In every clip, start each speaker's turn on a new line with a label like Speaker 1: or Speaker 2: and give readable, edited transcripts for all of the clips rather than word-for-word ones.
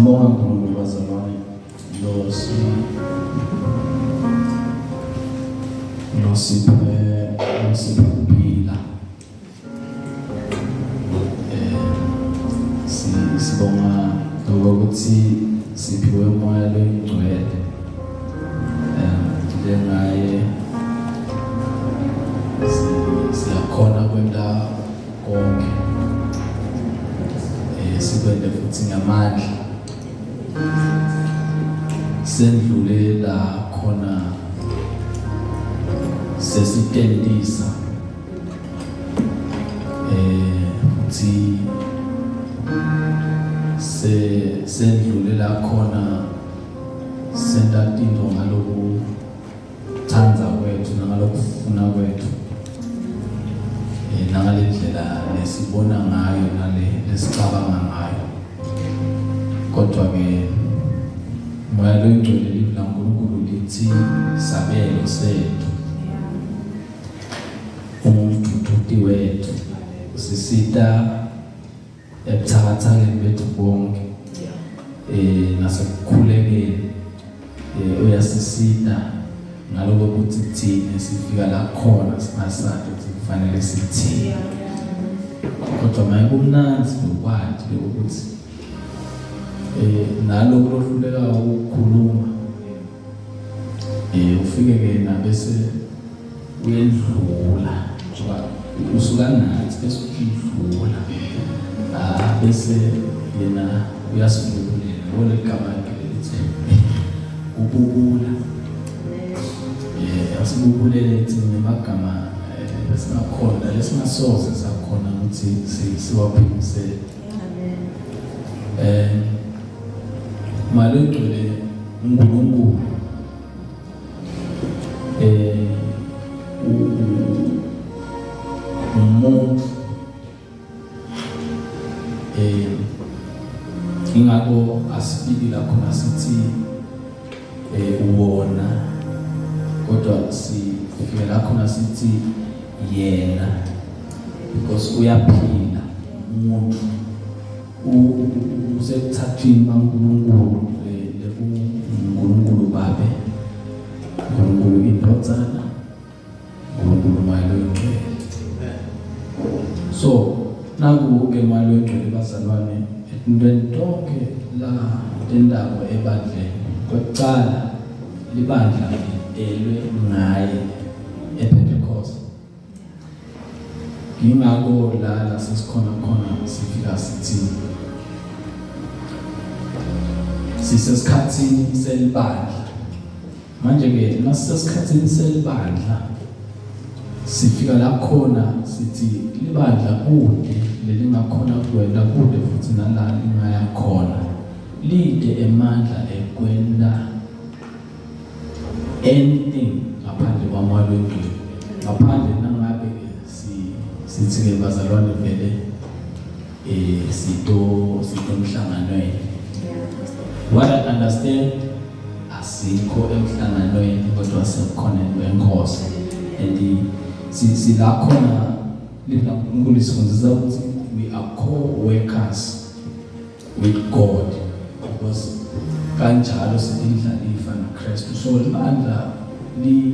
Speaker 1: Siyambonga uNkulunkulu bazalwane lo si lo siphe lo siphe ukuphila. Eh si sibonga lokuthi siphiwe umoya loyingcwele. Eh njengaye siyakhona kwenta konke eh sikwente futhi ngamandla sendlule la khona sesitentisa eh futhi se sendlule la khona senta tintfo ngaloku thanda kwethu nangalokufuna kwethu eh nangalendlela lesibona ngayo nale lesicabanga ngayo kodwa ke moya loyingcwele livi laNkulunkulu lithi sabelo sethu umduduti wethu usisita ebuthakathakeni bethu bonke eh nasekukhulekeni eh uyasisita ngaloko ukuthi thina sifika la khona singasazi ukuthi kufanele sithini kodwa maye kumnandzi lokwazi ukuthi eh naloko lohluleka ukukhuluma eh ufike ke na bese uyendlula ngoba usuka nathi bese uyidlula ah bese yena uyasibubulela yona igama lakhe lithi ububula eh asibubulele thina ngemagama eh, lesingakhona lesingasoze sakhona ukuthi siwaphimisele amen eh malengcwele uNkulunkulu eh umuntu eh ingakho asifiki la khona sithi eh uwona kodwa sifike la khona sithi yena because uyaphila umuntu usekuthathwini baNkulunkulu lekuNkulunkulu Babe uNkulunkulu iNdvodzana uNkulunkulu Moya loyiNgcwele so naku-ke Moya loyiNgcwele bazalwane etintweni tonke la tentako ebandleni kwekucala libandla lidelwe ngaye ePentecost Yingakho la la sesikhona khona sifika sithi sisesikhathini selibandla. Manje ke nasisesikhathini selibandla sifika la khona sithi libandla kude lelingakhona kuwela kude futhi nala lingaya khona lide emandla ekwenda anything ngaphandle kwamoya loyingcwele ngaphandle nangabe si sithi ke bazalwane vele eh sito sito emhlanganweni what i understand asikho emhlanganweni kodwa sekukhona kwenkosi and sila khona livi laNkulunkulu lisifundisa ukuthi we are co-workers with God because kanjalo sidindlalifa noKristu so libandla li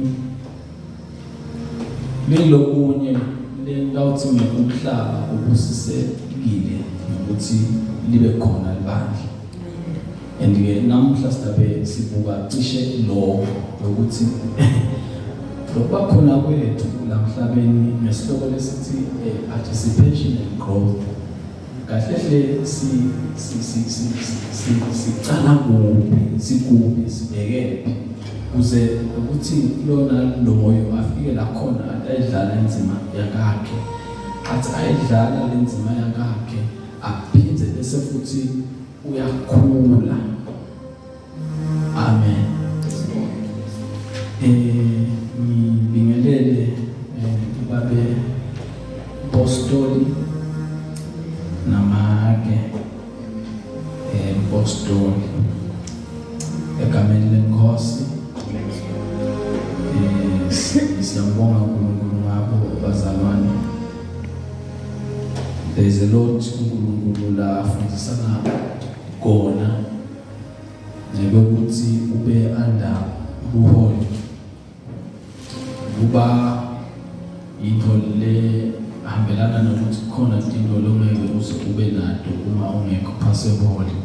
Speaker 1: lilokunye lengawuthi umhlaba ubusisekile ngokuthi libe khona libandla and ke namuhla sidabe sibuka cishe lokho ukuthi lokuba khona kwethu la mhlabeni ngesihloko lesithi eh, participation and growth Kahle hle si si si si si sicala kuphi sikuphi sibhekephi kuze ukuthi lona loyo afike la khona ayidlala inzima yakakhe athi ayidlala lenzima yakakhe aphinde bese futhi uyakhula Amen. Eh ngibingelele eh, ubabe Apostoli namake eh Apostoli egameni lenkosi eh siyambonga uNkulunkulu ngabo bazalwane there is a lot uNkulunkulu la afundisana kona. Kwekutsi ube under buholi kuba yintfo lehambelana nokuthi khona tintfo longeke uze ube nato uma ungekho phasi ebuholi,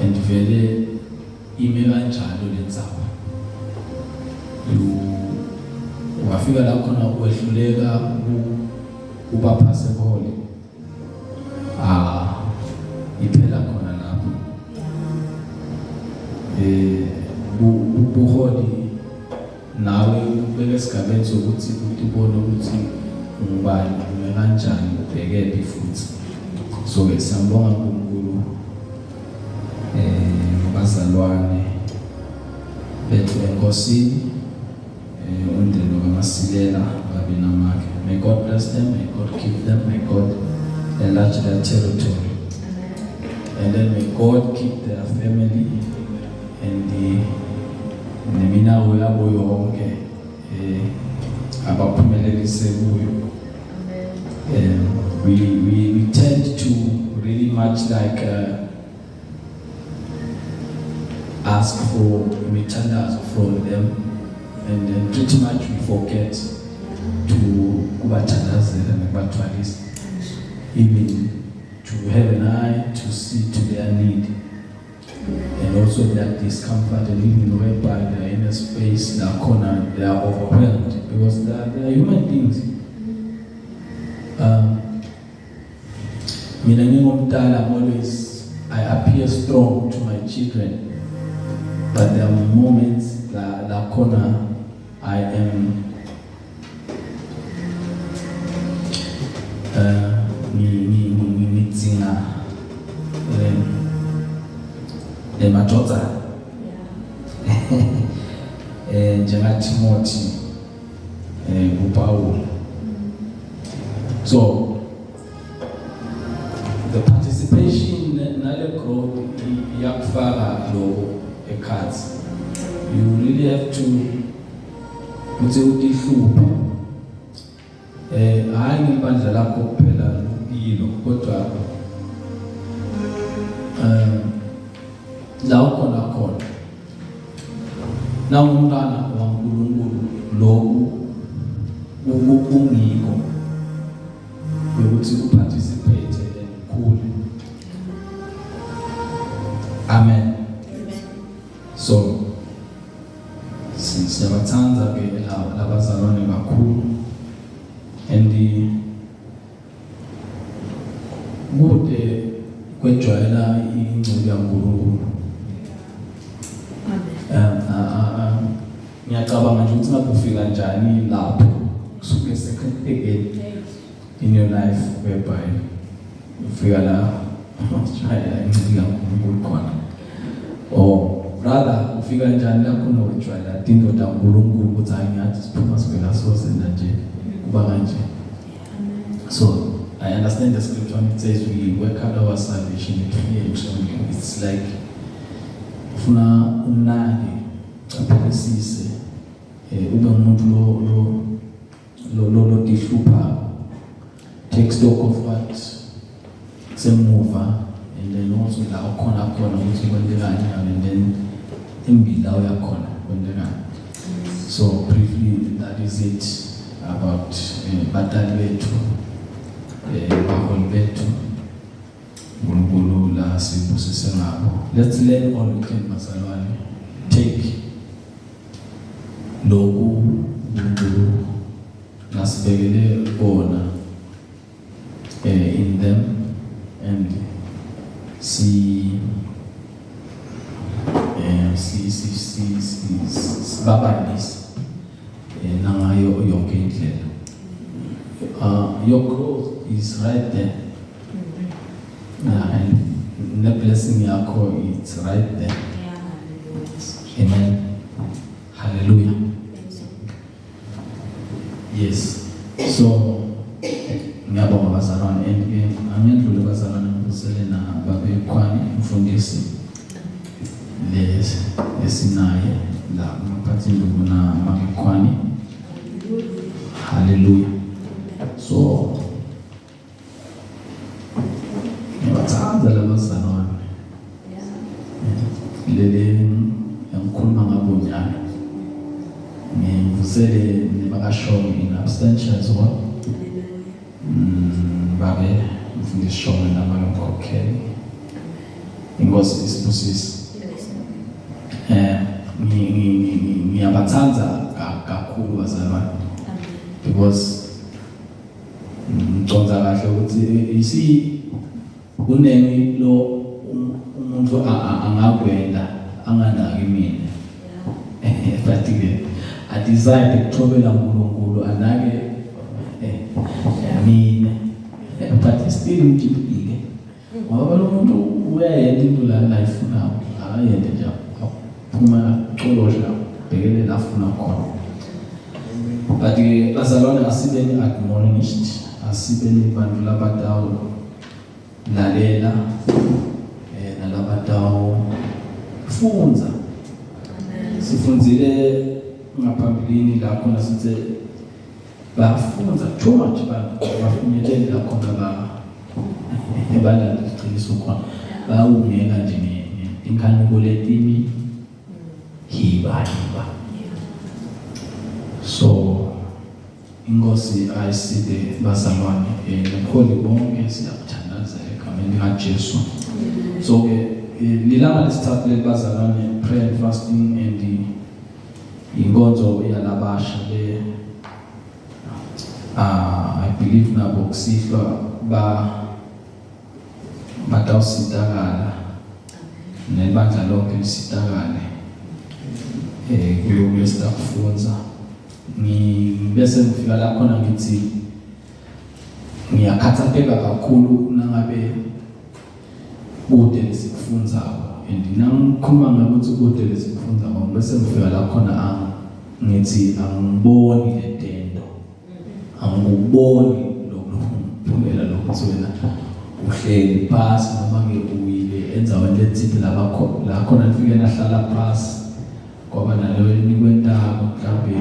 Speaker 1: and vele ime kanjalo lendzaba. Ungafika la khona wehluleka kuba phasi ebuholi, ah, iphela khona lapho. Buholi nawe ubeke esigabeni sokuthi utibone ukuthi ungubani, ume kanjani, ubhekephi futhi. So ke siyambonga uNkulunkulu ngabazalwane bethu enkosini, umndeni kaMasilela babe namakhe. May God bless them, may God keep them, may God enlarge their territory, and then may God keep their family and neminawo yabo yonke abaphumelelise kuyo. We tend to really much like ask for imithandazo from them, and then pretty much we forget to kubathandazela nekubathwalisa, even to have an eye to see to their need and also their discomfort, and even whereby they are in a space la khona they are overwhelmed, because they are human beings. Mina ngingumdala, I'm always, I appear strong to my children, but there are moments la khona I am ngidzinga emadvodzana njenga Timothy kuPaul. So the participation nale growth iyakufaka lokho ekhathi. You really have to ukuthi utihluphe, hayi ngebandla lakho kuphela lupilo, kodwa la ukhona khona nawumntwana waNkulunkulu, lokhu kungiko ukuthi uparticipate and ukhule. Amen. So siyabathanda ke labazalwane kakhulu, and kude kwejwayela ingcebo yaNkulunkulu. Ngiyacabanga nje ukuthi ngabe ufika njani lapho kusuke sekwenzekeni in your life whereby ufika la ujwayela ingcebo yaNkulunkulu khona, or rather ufika njani la khona ujwayela tinto taNkulunkulu, ukuthi hayi, ngiyathi siphuma sivela so senza nje, kuba kanje. So I understand the scripture when it says we work out our salvation with fear and trembling. It's like ufuna unake, ucaphelisise, ube umuntu lo lotihlupha, take stock of what semuva, and then also la ukhona khona ukuthi kwentekani, and then embili la uyakhona kwentekani. So briefly, that is it about batali bethu, baholi bethu, uNkulunkulu la sibusise ngabo. Let's learn all we can, bazalwane. Take lokhu uNkulunkulu nasibekele kona in them, and si si si si sibabambise nangayo yonke indlela. Your growth is right there, and the blessing yakho, it's right there. Amen, hallelujah. Yes, so ngiyabonga bazalwane, and ke angiyendlule bazalwane, ngibusele na babekhwani mfundisi lesinaye la maphathi nduku na makekhwani. Hallelujah. So ngiyabathanda labazalwane. Leli engikhuluma ngabo njalo. Ngivusele nebakashongo in absentia as well. Babe mfundisi Shongwe nama ngimkhokhele. Inkosi isibusise. Ngiyabathanda kakhulu bazalwane. Because ngicondza kahle ukuthi you see kunengi lo umuntu angakwenda anganaki mina. But ke I decide ukuthobela uNkulunkulu anake mina. But still ngijibile. Ngoba lo muntu uyayenda into la la ayifunayo, akayende nje aphuma acolosha bhekele la afuna khona. But ke bazalwane asibeni admonished, asibeni bantu labatawu lalela nalabatawu fundza. Sifundzile ngaphambilini la khona sithe bafundza too much bantu bafinyelele la khona ba ebalanda iqiniso khona bayawungena nje ngetinkanuko letini hiba hiba. So inkosi ayiside bazalwane nomholi bonke siyakuthandazela egameni likaJesu. So ke lilanga lesithathu leli bazalwane, prayer and fasting and inkonzo yalabasha le I believe nabo kusihlwa ba batawusitakala nebandla lonke lisitakale kulokhu lesitakufunza. Ngibese ngifika la khona ngithi ngiyakhathatheka kakhulu nangabe kude lesikufundzako, and nangikhuluma ngokuthi kude lesikufundzako bese ngifika la khona ngithi angiboni letento, angikuboni lokuphumela lokuthi wena uhleli phasi noma ke uyile endzaweni letsite la la khona nifike nahlala phasi kwaba naleyo enikwentako mhlawumbe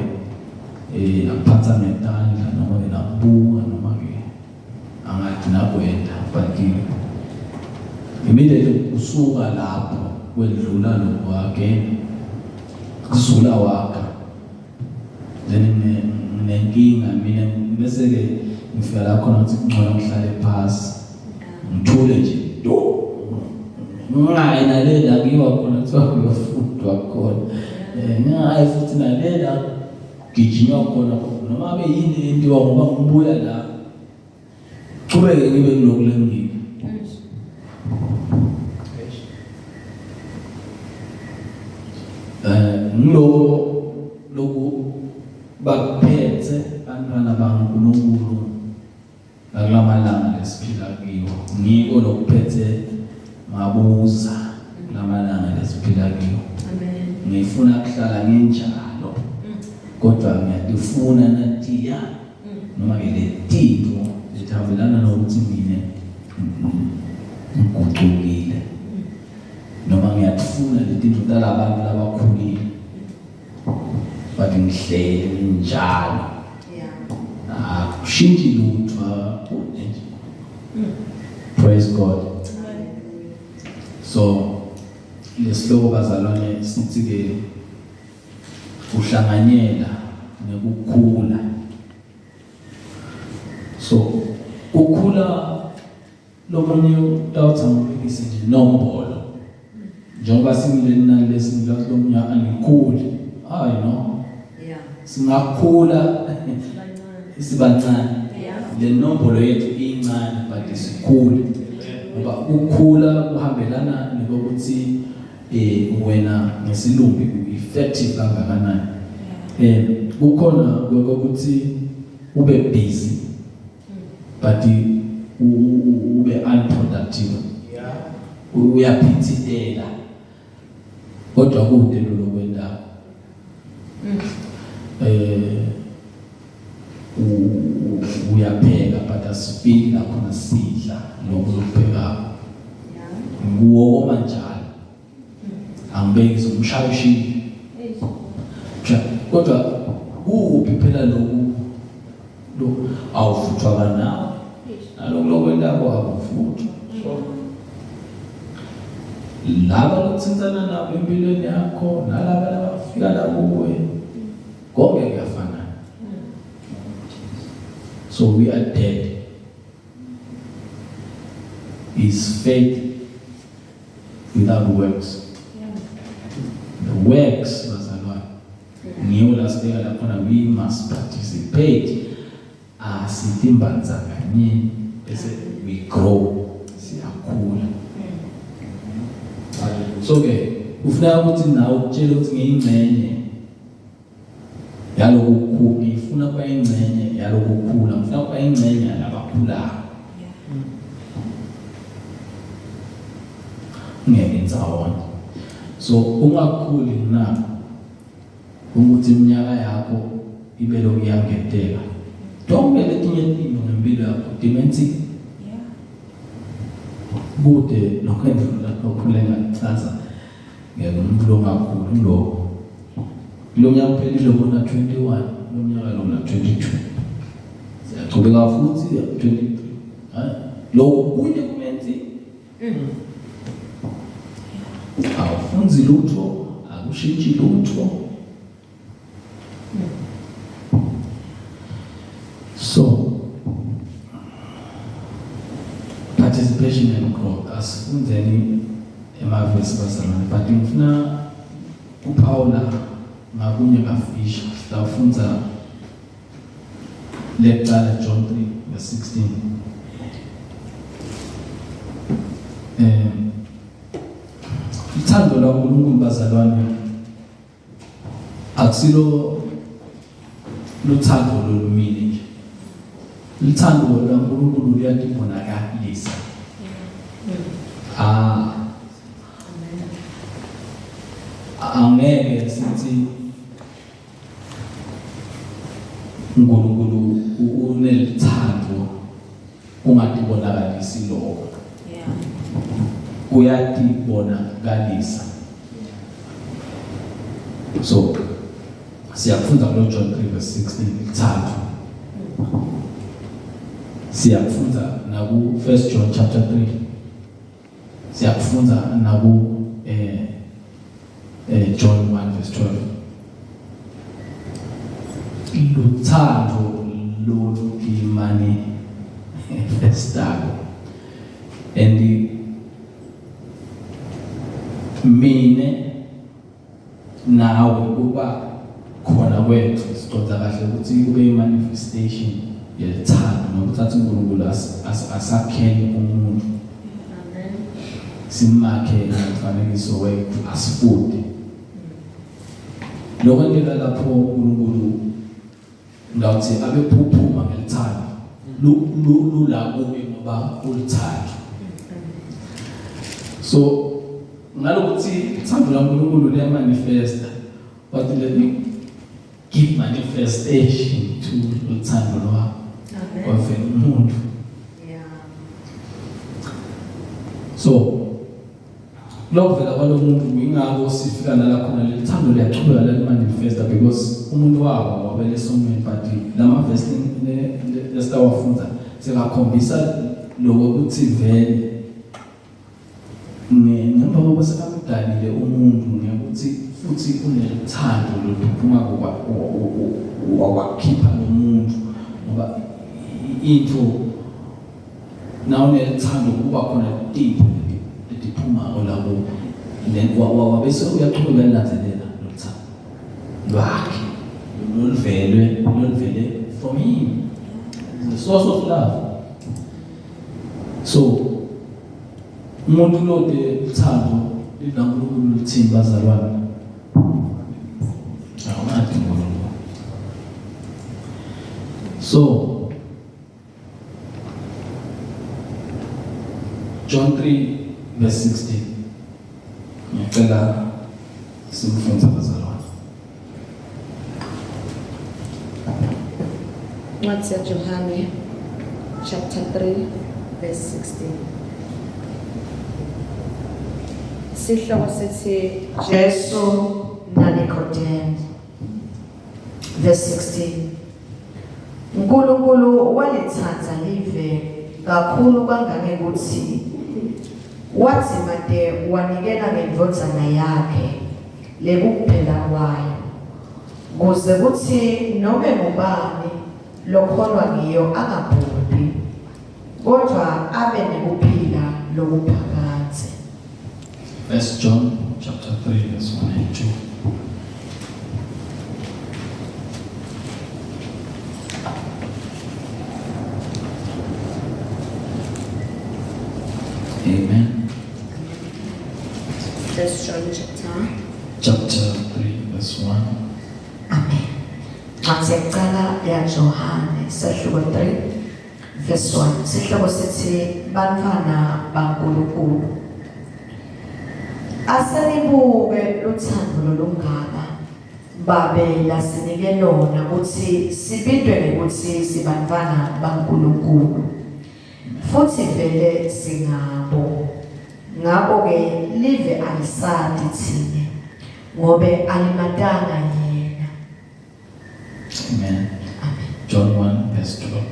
Speaker 1: nakuphatsa ngetandla noma ke nakubuka noma ke angathi nakwenda, but immediately usuka lapho kwedlula lokho again kuzula wakha, then nginenkinga mina bese ke ngifika la khona ukuthi kungcono ngihlale phasi ngithule nje do ngingayi nale la kuyiwa khona kuthiwa kuyofundwa khona, ngingayi futhi nale la gijinywa khona noma abe yini entiwa, ngoba ngibuya la chubeke ngibe kuloku lengiko. Ngiloko loku bakuphethe bantwana baNkulunkulu ngakulamalanga lesiphila kiwo, ngiko lokuphethe mabuza kulamalanga lesiphila kiwo. Ngifuna kuhlala nginjalo, kodwa ngiyadifuna natiya noma ke letinto lethambelana nokuthi mina ngigucukile, noma ngiyadifuna letinto talabantu labakhulile, but ngihleli njalo akushintshi lutho. Praise God. So lesihloko bazalwane sithi ke kuhlanganyela nekukhula. So kukhula lomunye utawuthi angibekise nje nombolo, njengoba singileli nani lesingilathi lomunye angikhuli, hayi no, singakhula sibancane, le nombolo yethu incane but sikhule, ngoba ukukhula kuhambelana nokuthi wena ngesilumbi u-effective kangakanani. Kukhona kokuthi ube busy but ube unproductive, uyaphithitela kodwa kude lo lokwendako. Uyapheka but asifiki la khona sidla lokho lokuphekako, nguwoma njalo angibeki umshayo ushile kodwa kuphi phela lokhu lo awufuthwa kanawe nalokhu lokwendako akufuthwa. Laba lokuthintana nabo empilweni yakho nalaba labafika la kuwe konke kuyafana. So we are dead. Is faith without works. The works bazalwane ngiwo la sibeka la khona we must participate asitimbandzakanyeni bese we grow siyakhula so ke kufuneka ukuthi nawe ukutshele ukuthi ngiyingxenye yaloku kukhula ngifuna kuba ingxenye yaloku kukhula ngifuna kuba ingxenye yalabakhulayo ngeke ndzawonye so ungakhuli na ukuthi iminyaka yakho ibe lokhu iyangeteka tonke letinye tinto ngempilo yakho dimensi kude nokwendlula lokhu lengakuchaza ngeke umuntu longakhuli lokho kulo nyaka uphelile bona 21 lo nyaka lona 22 siyaqhubeka futhi 23 hayi lokhu kunye kumenzi awufunzi lutho akushintshi lutho so participation and growth asifundzeni emavesi bazalwane but ngifuna kuphawula ngakunye kafisha sitawufundza lekucala John 3 verse 16 eh uthando lwaNkulunkulu bazalwane akusilo luthando lolumile nje uthando lwaNkulunkulu luyatibonakalisa ah angeke sithi uNkulunkulu unelithando ungatibonakalisi lokho
Speaker 2: Yeah.
Speaker 1: Kuyatibonakalisa. So siyakufunda kulo John 3 verse 16 uthando. Siyakufunda naku 1 John chapter 3. Siyakufunda naku eh eh John 1 verse 12. Luthando lolu manifestako and mine nawe kuba khona kwethu siqonda kahle ukuthi kube i-manifestation yelithando nokuthatha uNkulunkulu asakhele umuntu simakhe ngomfanekiso wethu asifunde lokwenteka lapho uNkulunkulu ngawuthi abephuphuma ngelithando lula kuye ngoba ulithando so ngalokuthi uthando laNkulunkulu liyamanifesta but let me give manifestation to uthando lwakho kwavela umuntu
Speaker 2: yeah
Speaker 1: so lokuvela kwalo muntu yingakho sifika nala khona leli thando liyaqhubeka lalimanifesta because umuntu wabo wabele esonweni but lama verse lesitawafunda sekakhombisa lokho ukuthi vele ngemva kokuba sekamdalile umuntu ngekuthi futhi unelithando loluphuma wakhipha lo muntu ngoba into nawunelithando kuba khona tipho letiphumako la kuwe and then wabese uyaqhubeka lilandzelela loluthando lwakhe loluvelwe loluvele from him the source of love so umuntu lode uthando likaNkulunkulu lithini bazalwane awungathi uNkulunkulu so John 3 verse 16 ngicela simfunze bazalwane
Speaker 2: Incwadi yaJohane chapter 3 verse 16. Sihloko sithi
Speaker 3: Jesu naNikodemu. Verse 16. uNkulunkulu walithanda live kakhulu kangangekuthi Wadzimate wanikela ngeNdvodzana yakhe lekukuphela kwayo, kuze kutsi nome ngubani lokholwa ngiyo angabhubhi, kodvwa abe nekuphila lokuphakadze.
Speaker 1: First John chapter 3 verse 1 and 2. Amen.
Speaker 2: First John chapter
Speaker 1: Chapter 3 verse 1.
Speaker 3: Amen. Ncwadzi yekucala yaJohane sahluko 3 verse 1 sihloko sithi bantfwana baNkulunkulu. Asenibuke luthando lolungaka Babe lasinike lona kutsi sibitwe ngekutsi sibantfwana baNkulunkulu. Futsi vele singabo. Ngako-ke live alisati tsine, ngobe alimatanga yena.
Speaker 1: Amen.
Speaker 3: Amen.
Speaker 1: John 1 verse 12.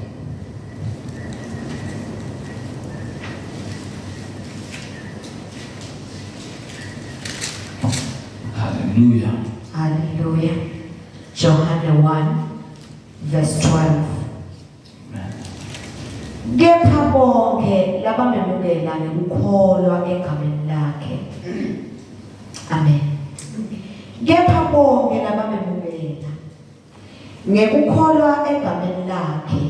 Speaker 1: Hallelujah.
Speaker 3: Hallelujah. Johane 1 verse 12.
Speaker 1: Amen.
Speaker 3: Kepha bonke labamemukela ngekukholwa egameni lakhe. Amen. Kepha bonke labamemukela ngekukholwa egameni lakhe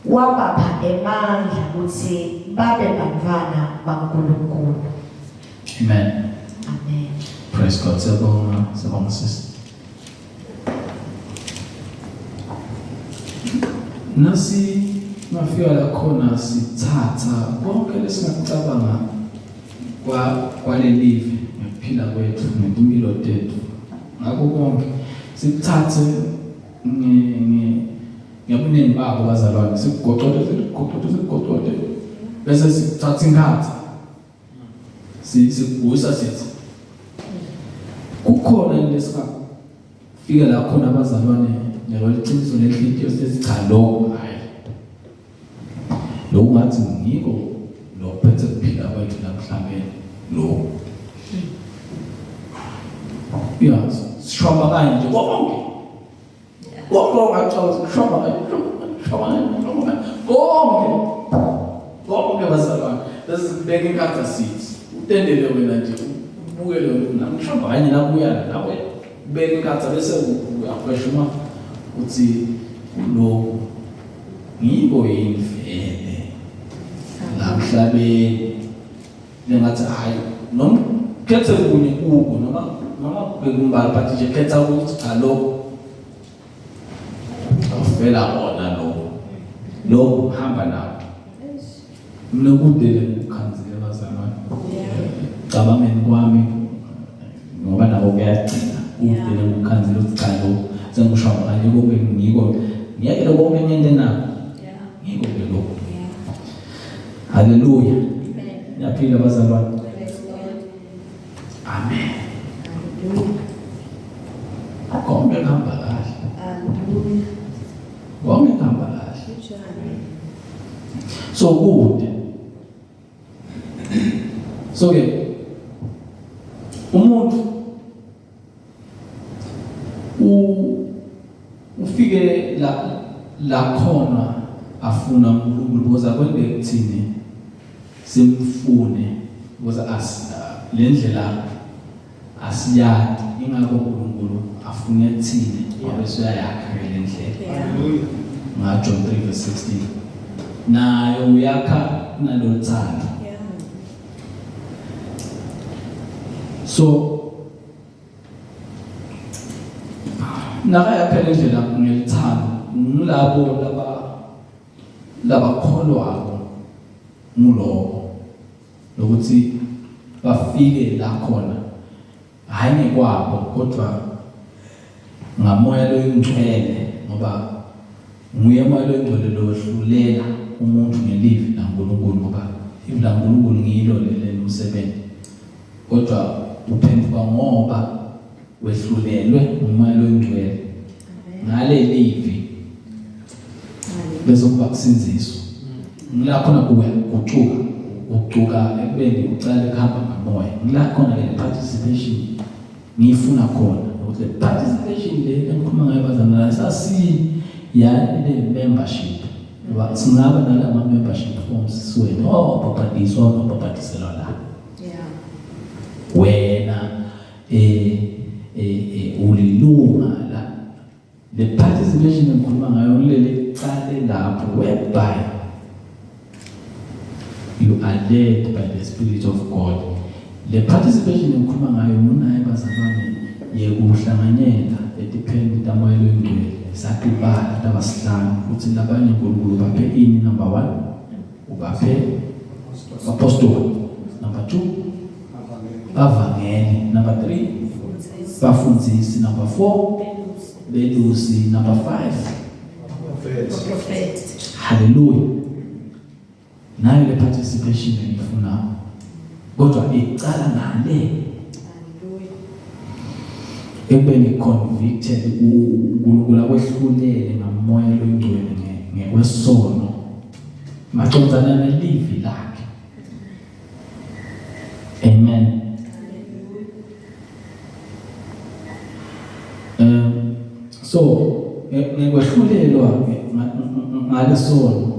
Speaker 3: wabapha emandla kutsi babe bantfwana baNkulunkulu.
Speaker 1: Amen.
Speaker 3: Amen.
Speaker 1: Praise God. Siyabonga, siyabonga sisi. Nasi ngafika la khona sithatha konke lesingakucabanga kwa kwalelive ngekuphila kwethu ngetimpilo tethu ngakho konke sikuthathe nge nge ngebuningi babo bazalwane sikugocote sikugocote sikugocote bese sithatha inkhatha Sikubuyisa sithi kukhona lesingafika la khona abazalwane ngekweliciniso nenhlitiyo sithi cha lo hayi lo ngathi ngiko lo phethe kuphila kwethu la emhlabeni lo ya sishwamba kanje konke Konke ongaxoxa kushwamba kushwamba kushwamba konke konke bazalwane bese sibeka inkatha sithi utendele wena nje ubukele wena ngishwamba kanye nakuya nawe ubeka inkatha bese uyakhwesha uma uthi kulokhu ngiko yini vele la mhlabeni Lengathi hayi noma khethe kunye kuko noma noma bekumbali but nje khetha ukuthi cha lo awufela wona lo lo hamba nawo mina kude le ngikukhanzile bazalwane cabangeni kwami ngoba nabo kuyagcina kude le ngikukhanzile ukuthi cha lo sengisho kanye konke ngiko ngiyeke lo konke ngente nako ngiko ke lokho Haleluya. Niyaphila bazalwane. Amen. Konke kuhamba kahle.
Speaker 2: Hallelujah.
Speaker 1: Konke kuhamba kahle. So kude. So ke umuntu ufike la la khona afuna uNkulunkulu because akwenzeki kuthini simfune because as le ndlela asiyati ingakho uNkulunkulu afune thina ngoba suyayakha ke le ndlela
Speaker 2: Hallelujah.
Speaker 1: nga John 3 verse 16 nayo uyakha naloluthando
Speaker 2: Yeah.
Speaker 1: So nakayakha le ndlela ngelithando ngilabo laba labakholwako nguloko lokuthi bafike la khona hayi ngekwabo kodwa ngamoya loyingcwele ngoba nguye moya loyingcwele lohlulela umuntu ngelivi laNkulunkulu ngoba ivi laNkulunkulu ngilo leli umsebenzi kodwa uphenduka ngoba wehlulelwe ngumoya loyingcwele ngalelivi bese kuba kusinziswa ngila khona kuya gucuka ucuka ekubeni ucale kuhamba ngamoya. Ngila khona le participation ngiyifuna khona ukuthi le participation le engikhuluma ngayo bazalwane sasi ya le membership ngoba singaba nalama membership forms siwena oh bhabhadiswa ubhabhadiselwa la.
Speaker 2: Yeah.
Speaker 1: Wena eh eh ulilunga la. Le participation engikhuluma ngayo kuleli cale lapho whereby you are led by the spirit of God. Le participation engikhuluma ngayo ngunaye bazalwane yekuhlanganyela etipheni tamoya loyingcwele satibala tabasihlanu futhi labanye uNkulunkulu baphe ini number 1 ubaphe apostoli number 2 bavangeli number 3 bafundzisi number 4 belusi number 5
Speaker 2: Prophet.
Speaker 1: Hallelujah. Nayo le participation engifunayo. Kodwa icala ngale.
Speaker 2: Hallelujah.
Speaker 1: Ekubeni convicted uNkulunkulu akwehlulele ngamoya loyingcwele ngekwesono. Macondzana nelivi lakhe. Amen. So ngekwehlulelwa ngalesono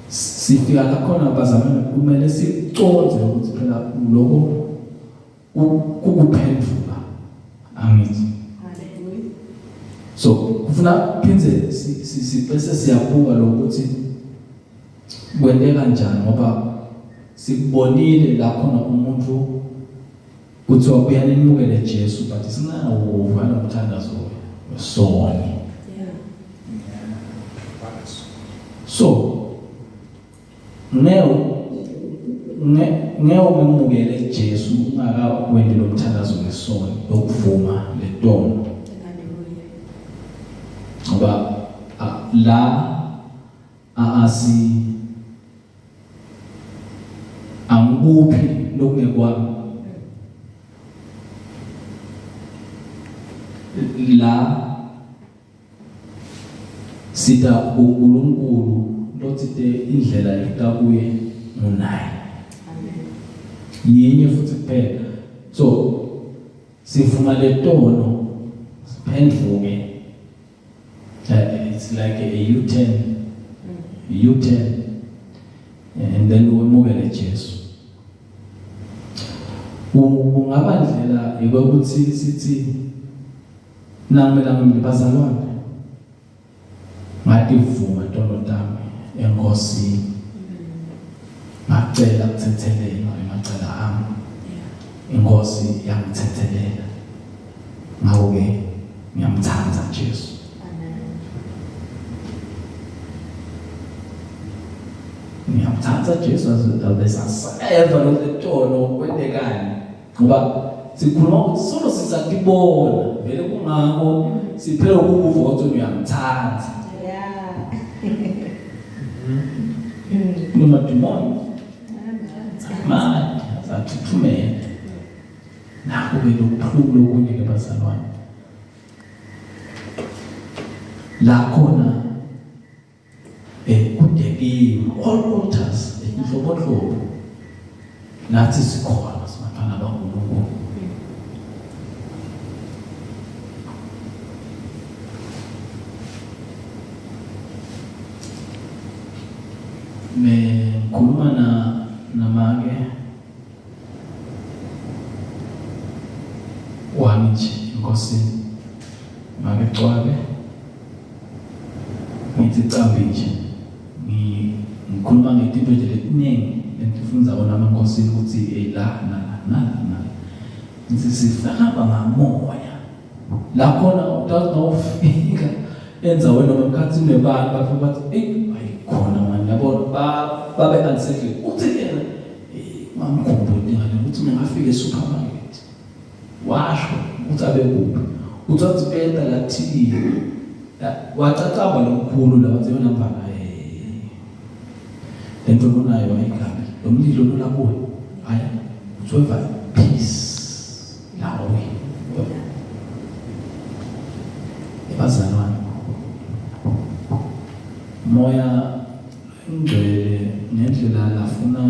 Speaker 1: sifika la khona bazalwane kumele sicondze ukuthi phela lokho kukuphenduka angithi. So kufuna phindze bese siyabuka lokuthi kwenteka kanjani ngoba sikubonile la khona umuntu kuthiwa buya nimukele Jesu but singawuva lo mthandazo wesoni.
Speaker 2: Yeah.
Speaker 1: So ngeke ngeke umemukele Jesu ungakawendi lo mthandazo wesoni lokuvuma letono.
Speaker 2: Hallelujah.
Speaker 1: Ngoba la asi angikuphi lokungekwami la sita kuNkulunkulu lotsite indlela yekuta kuye ngunaye.
Speaker 2: Amen.
Speaker 1: Yinye futhi kuphela. So sivuma letono siphendvuke. It's like a U-turn. U-turn and then wemukele Jesu. Kungaba ndlela yokuthi sithi nami nami bazalwane ngativuma tono tami enkosini. Ngacela kuthethelelwa emacala ami. Inkosi yangithethelela. Ngakho-ke ngiyamthanda Jesu.
Speaker 2: Amen.
Speaker 1: Ngiyamthanda Jesu abesaseva lezitolo kwentekani ngoba sikhuluma ukuthi solo sisatibona vele kungako siphela ukukuva ukuthi uyamthanda.
Speaker 2: Yeah.
Speaker 1: Kunamadimoni manje azathuthumela. Nakho ke lokubuhlungu lokunye ke bazalwane. La khona kudekiwe all altars inhlobonhlobo nathi sikhona sibantwana baNkulunkulu. Ngikhuluma na namake wami nje enkosini make cwabe ngithi cambi nje ngikhuluma ngetinto nje letiningi lentifundzako nami enkosini ukuthi hey la na na na ngithi sifaka ngamoya la khona utazi nawufika endzaweni noma emkhathini webantu bafike bathi eyi ayikhona mani yabona babe unsettled uthi yena ungamkhumbuli ngale ukuthi mina ngafika e-supermarket washo ukuthi abe kuphi uthi wathi peta lathi wacacamba lo mkhulu la wathi yona mfana le nto onayo ayikabi lo mlilo lona kuwe hayi uthi weva peace lawe ebazalwane moya ingcwele ngendlela lafuna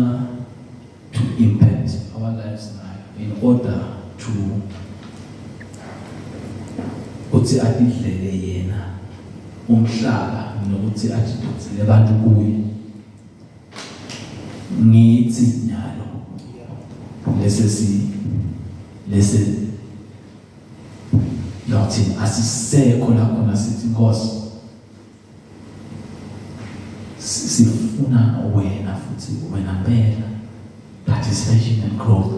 Speaker 1: order to kutsi atidlele yena umhlaba nokuthi atidonsele abantu kuye. Ngithi nyalo lesi si lesi lathi asisekho la khona sithi Nkosi sifuna wena futhi wena mpela participation and growth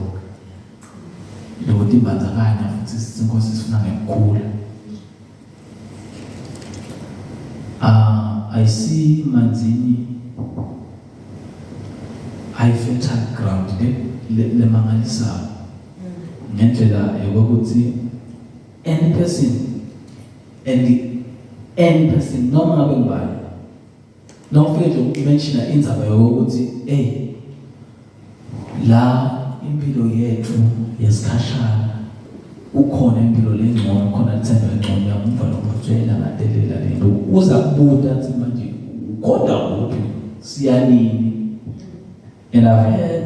Speaker 1: lokutimbandzakanya futhi sithi Nkosi sifuna ngekukhula. I see Manzini i-fertile ground le lemangalisayo ngendlela yokuthi any person and any person noma ngabe ngubani Nawufike nje ukumentiona indzaba yokuthi hey la impilo yethu yesikhashana ukhona impilo lengcono khona lithemba lengcono uyamuva lo mfutshela ngatelela lento uza kubuta athi manje ukhonda kuphi siyanini and I've heard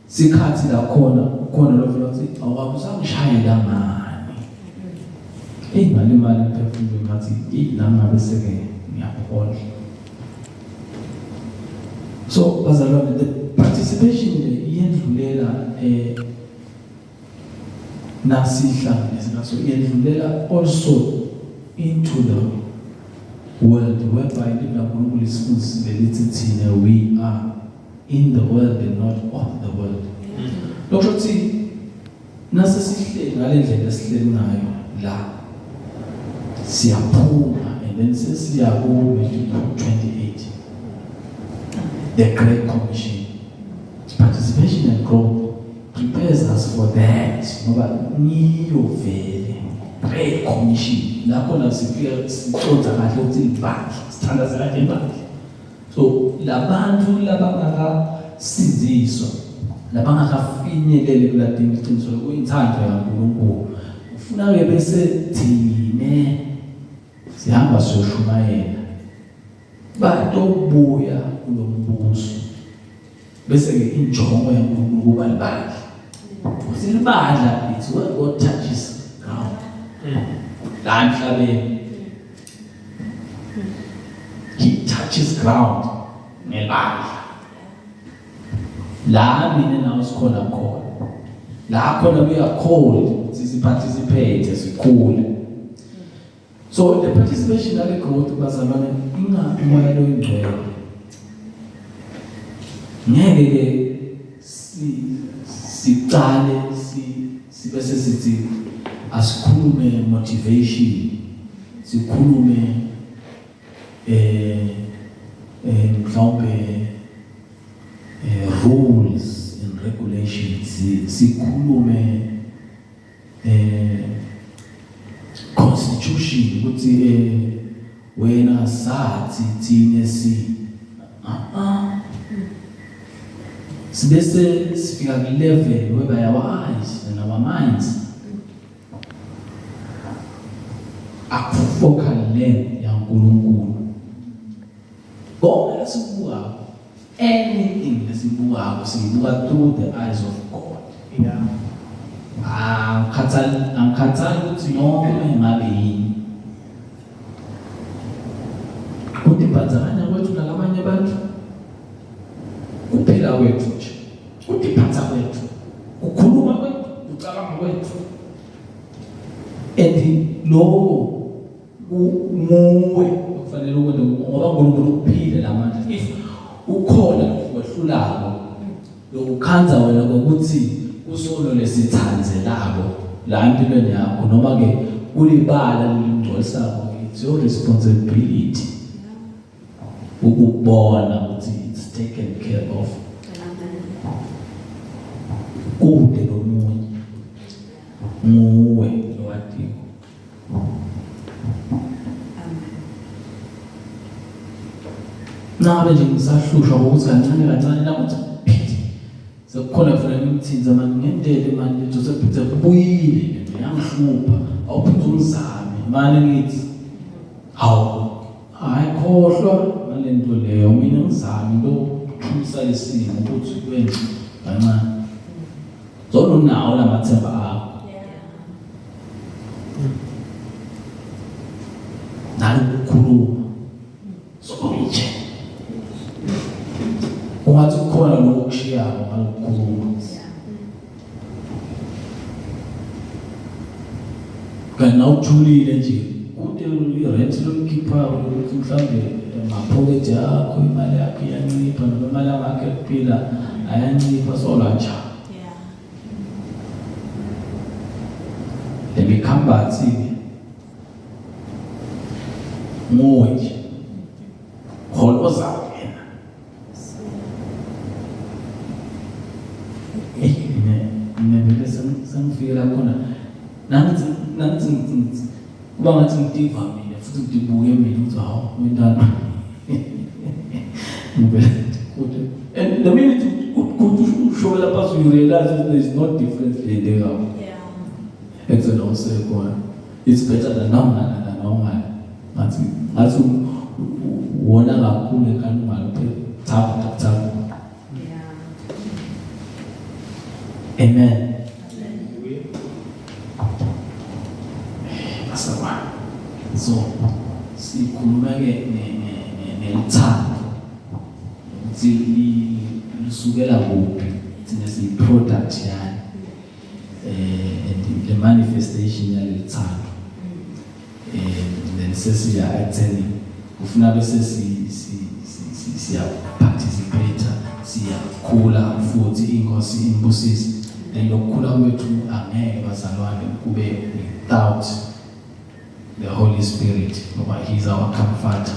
Speaker 1: sikhathi la khona ukhona lo vula uthi awabe usangishayela ngani eyi ngalimali emphefumulweni ngathi eyi nami ngabe seke ngiyaphola. So bazalwane, the participation le iyendlulela eh nasihlanganise naso, iyendlulela also into the world whereby livi laNkulunkulu lisifundisile lithi thina we are in the world and not of the world. Lokho ukuthi nase sihleli ngalendlela esihleli ngayo la siyaphuma and then sesiya ku Matthew 28 the great commission. Participation and growth prepares us for that ngoba niyo vele great commission lapho la sifika sicondza kahle ukuthi libandla sithandazela nje ibandla. So labantu labangakasindziswa labangakafinyeleli kuladini iqiniso lokuyinthando yaNkulunkulu ufuna ke bese thine sihamba siyoshumayela batobuya kulombuso bese ke injongo yaNkulunkulu kuba libandla usilibandla it's where God touches ground la emhlabeni he touches ground ngebandla la mina nawe sikhona khona la khona we are called ukuthi siparticipate sikhule. So the participation nale growth bazalwane inga umoya loyingcwele ngeke ke si sicale si sibe sesithi asikhulume motivation sikhulume eh eh mhlawumbe eh rules and regulations sikhulume eh constitution ukuthi eh wena sathi thine si ah ah sibese sifika ku level whereby our eyes and our minds akufocal length yaNkulunkulu konke esikubukako Anything lesibukako siyibuka through the eyes of God.
Speaker 4: Yeah.
Speaker 1: Angikhathali angikhathali ukuthi noma ngabe yini. Kutibandakanya kwethu nalabanye abantu kuphila kwethu nje kutiphatha kwethu kukhuluma kwethu kucabanga kwethu and lokho nguwe okufanele ukwenze ngoba uNkulunkulu ukuphile lamandla if ukhona lokwehlulako lokukhanza wena ngokuthi kusono lesithandzelako la empilweni yakho noma ke kulibala lelingcolisako it's your responsibility ukubona ukuthi it's taken care of kude nomunye nguwe lowadiko Nabe nje ngisahlushwa ngokuthi kancane kancane nakuthi phithi sekukhona kufanele ngimthinze manje ngendele manje nje sekuphinde kubuyile lento yangihlupha awuphinde ungizame manje ngithi hawu hayi khohlwa ngale nto leyo mina ngizame into yokuthulisa lesimo ukuthi kwenze kancane. Zona unawo lamathemba akho. Nalokukhuluma. Sokunje. Ungathi kukhona lokho okushiyako ngalokukhuluma. Kanti nawuthulile nje kude i-rent loyikhiphayo ukuthi mhlawumbe emaphokethi akho imali yakho iyancipha noma imali yakho yokuphila ayancipha solwa njani. Le mikhambathi nguwe nje holoza wena. Eyi mina mina vele sengifikela khona nangithi nangithi ngithi kuba ngathi ngitiva mina futhi ngibuke mina ukuthi hawu wentana ngivele kude. And the minute kuthi ushobela phansi, you realize that there is no difference le ndekawo. Ekuze usekhona it's better than nawungala than awungala. Ngathi ngathi wona kakhulu ekhani ungala tap tap tap. Amen. Basakwa. So sikhuluma ke nelithando ukuthi lisukela kuphi, thina siyi product yani and the manifestation yaleli thando, then sesiya ekutheni kufuna bese si si si siya participate, siyakhula futhi inkosi imbusise. Then lokukhula kwethu angeke, bazalwane, kube without the Holy Spirit, ngoba he is our comforter.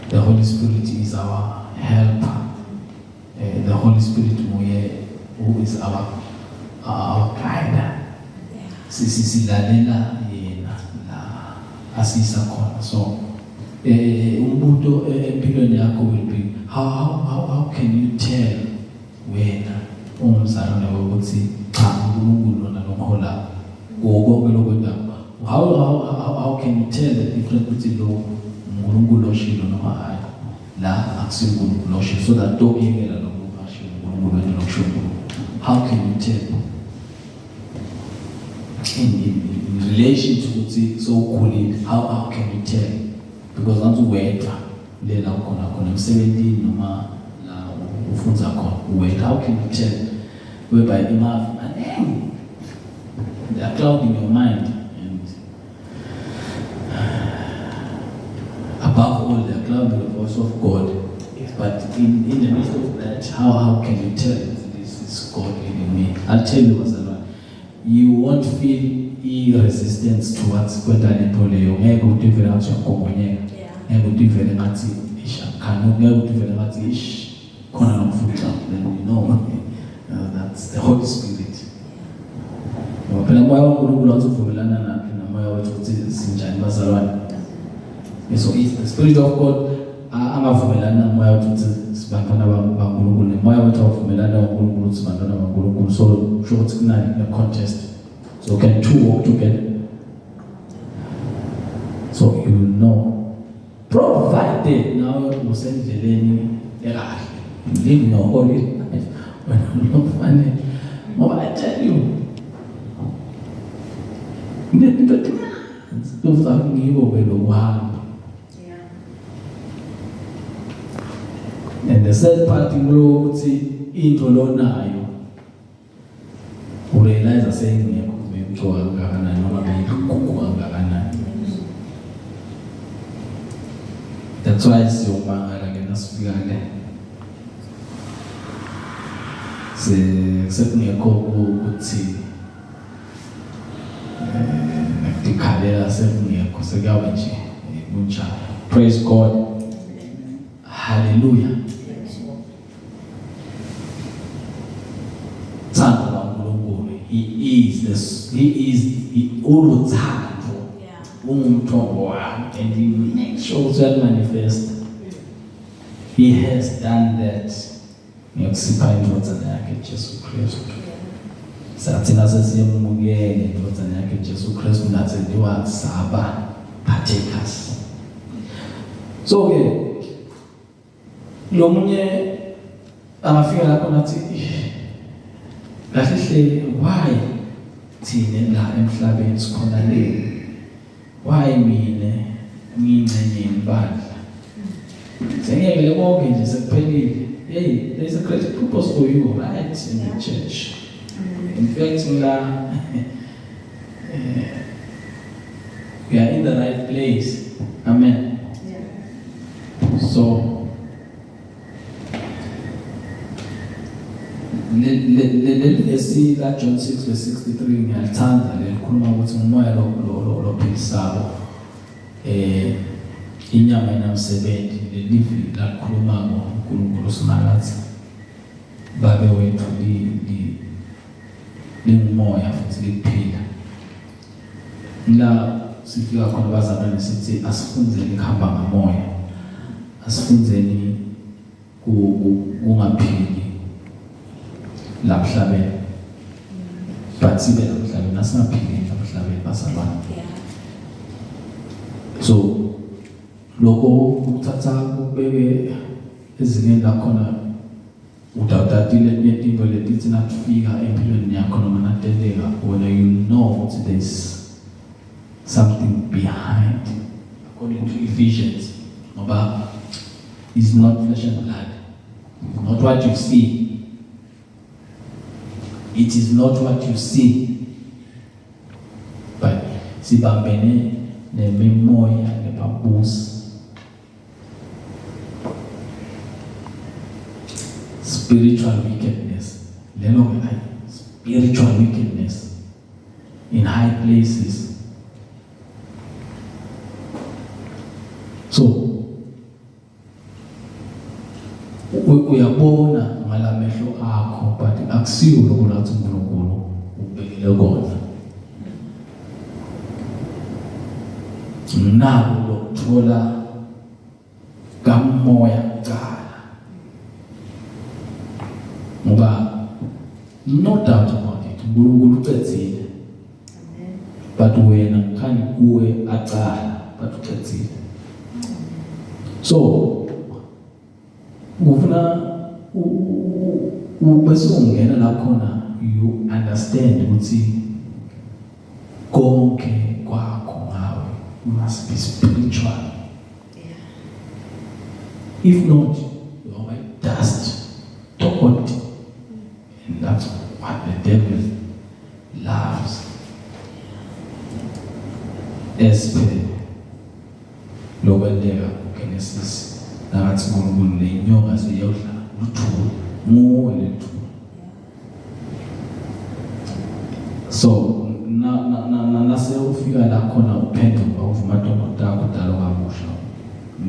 Speaker 1: The Holy Spirit is our helper. The Holy Spirit nguye who is our guide. Sisi silalela yena la asisa khona. So umbuto empilweni yakho will be how can you tell wena ungumzalwane ukuthi cha, uNkulunkulu lona lokuhola konke lokwendaba? How can you tell the difference ukuthi lo uNkulunkulu oshilo noma hayi, la akusiyo uNkulunkulu oshilo, so that tokuyekela lokho ashiwo uNkulunkulu wena lokusho uNkulunkulu? How can you tell in relation to ukuthi sowukhulile? How can you tell? Because once uwedwa le la ukhona khona emsebenzini noma la ufunza khona uwedwa, how can you tell whereby imavi maningi, they are clouding your mind, and above all they are clouding the voice of God? But in the midst of that, how can you tell this is God leading me? I'll tell you, bazalwane, you won't feel i-resistance towards kwenta lento leyo. Ngeke utivele ngathi uyagongonyeka, ngeke utivele ngathi ish akukhani, ngeke utivele ngathi ish khona nomfuxa. Then you know that's the Holy Spirit, ngoba phela umoya waNkulunkulu awuzuvumelana naphi nomoya wethu ukuthi sinjani, bazalwane. So if the Spirit of God angavumelani nomoya wethu ukuthi sibantwana baNkulunkulu, nomoya wethu awuvumelani noNkulunkulu ukuthi sibantwana baNkulunkulu, so kusho ukuthi kunani ne-contest. So can two walk together? So you will know, provided nawe usendleleni ekahle, living a holy life, wena lokufanele. Ngoba I tell you, into ngiko ke lokuhamba. And the sad part kulo ukuthi into lonayo urealize seyingekho, beyimcoka kangakanani noma beyigugu kangakanani. That's why siyomangala ke nasifika le sekungekho ukuthi nekudikhalela, sekungekho, sekuyaba nje kunjalo. Praise God, hallelujah. Thando kaNkulunkulu, he is this he is he uluthando. Ungumthombo wami and he makes sure ukuthi uyamanifest. He has done that ngekusipha indvodzana yakhe Jesu Kristu. Sathina sesiyemukele indvodzana yakhe Jesu Kristu, nathi ndiwa saba partakers. So ke lo munye angafika lapho nathi, Kahle hle why thina la emhlabeni sikhona le? Why mina ngiyingxenye yebandla? Sengiyekele konke nje sekuphelile. Hey, there's a great purpose for you right in the church. In fact, ngila we are in the right place. Amen.
Speaker 2: Yeah.
Speaker 1: So leli vesi la John 6 verse 63 ngiyalithanda lelikhuluma ukuthi ngumoya lo lo lophilisako eh inyama inamsebenzi lelivi lakhuluma ngoNkulunkulu Simakadze babe wethu li lingumoya futhi likuphila la sifika khona bazalwane sithi asifundzeni kuhamba ngamoya asifundzeni kungaphili la mhlabeni but sibe la mhlabeni asingaphili la mhlabeni bazalwane so lokho kuthatha kubeke ezingeni lakhona Utawutatile letinto letithi nakufika empilweni yakho noma natenteka wena you know ukuthi there's something behind according to Ephesians ngoba is not flesh and blood it's not what you see it is not what you see but sibambene nemimoya nebabusi spiritual wickedness lelo ke ayi spiritual wickedness in high places so uyabona ngalamehlo akho but akusiyo lokho lathi uNkulunkulu ubekele kona nako lokuthola kamoya kuqala ngoba no doubt about it uNkulunkulu ucedzile but wena ngikhani kuwe acala but ucedzile so Kufuna bese ungena la khona you understand ukuthi konke kwakho ngawe must be spiritual.
Speaker 2: Yeah.
Speaker 1: If not, you are like dust, dirt. And that's what the devil loves. As per Lokwenteka kuGenesis nakathi uNkulunkulu le nyoka seyodla luthuli nguwe lelithuli. So na na na, na nase ufika la khona uphenduka uvuma tono takho udalwa kabusha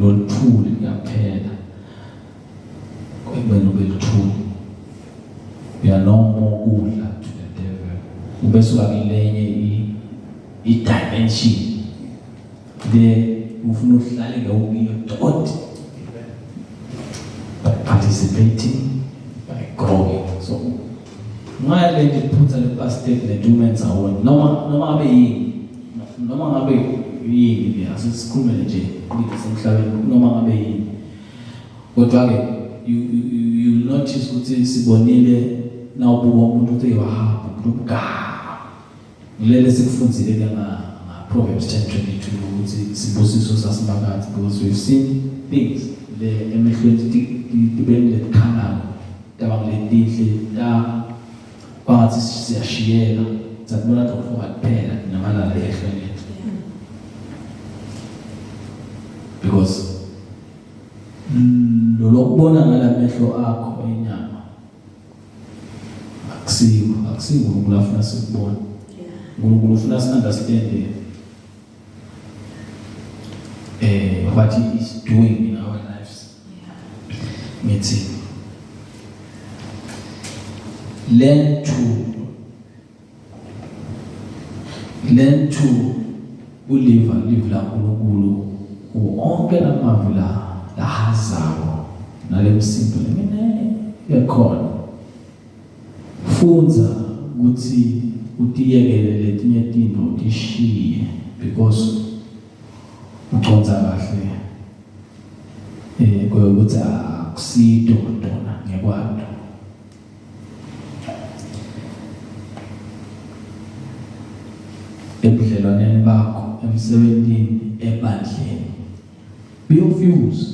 Speaker 1: loluthuli kuyaphela ekubeni ube luthuli uyanoma ukudla to the devil ubese uba kulenye i-dimension le ufuna uhlale ngewukiyo toti by participating by growing so ngale nje phutha le past statement umenza wona noma noma ngabe yini noma ngabe yini ke asisikhulume nje emhlabeni noma ngabe yini kodwa ke you you you notice ukuthi sibonile nawubuka umuntu uthi wahamba umuntu omgama Ngilele sikufundzile ke nga Proverbs 10:22 ukuthi sibusiso sasimakathi because we've seen things le emehlweni tibe ngiletikhangako taba ngiletihle ta kwangathi siyashiyeka sakubona kuvuka kuphela namalala ehlweni lethu because lolokubona ngalamehlo akho enyama Akusiko, akusiko uNkulunkulu afuna sikubone. uNkulunkulu ufuna si understand eh what he is doing in our lives. Ngithi learn to learn to uliva live laNkulunkulu onke lamavi la lahazawo nalemsindo lemine ekhona fundza ukuthi utiyekele letinye tintfo utishiye because ucondza kahle eh ukuthi akusito tona ngekwato. Ebudlelwaneni bakho, emsebentini, ebandleni. Be of use.